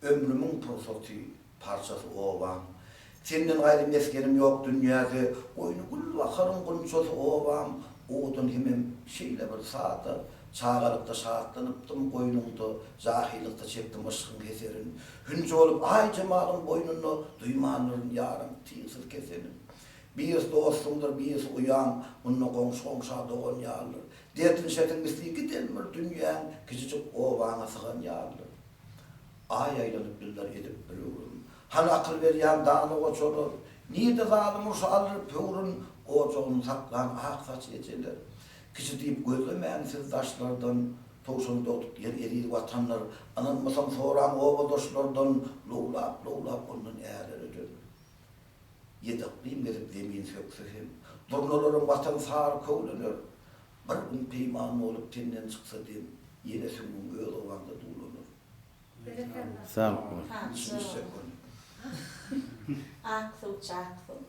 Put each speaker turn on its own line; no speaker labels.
Ömrümiň pursaty, parçasy obam. Senden gaýry mesgenim ýok dünýäde, Goýny gül baharyň gunçasy obam. Owadan hemem şeýle bir sada, Çagalykda şatlanypdym goýnuňda, Jahylykda çekdim yşgyň heserin. Hünji bolup aý jemalyň boýnunda, Duýmandyryn ýaryň tygsyz kesenin. Birisi dostuňdyr, birisi uýaň, Munda goňşy goňşa dogan ýalydyr. Derdinişesiň misli giden bir dünýäň, Kiçijik obaňa sygan ýalydyr. Aý aýlanyp ýyllar edip bir öwrüm. Hany akyl berýän dana gojalar? Nirde zalym urşa aldyryp höwrün, Ojagyny saklan ak saç ejeler? Kiçi diýip gözlemäň siz daşlardan, Towşan dogduk ýer eziz Watandyr. Ynanmasaň soraň obadaşlardan, Lowlap-lowlap ondan ärlere döner. Ýedi yklym gezip zemin sökse hem, Durnalaram Watan sary köwlener. Bir gün peýman bolup senden çyksa dem, Ýene süňňüň öz obaňda duwlanar.
Berekella.
Sag bol.
Düşünişjek bol.
Ak suw, çak suw.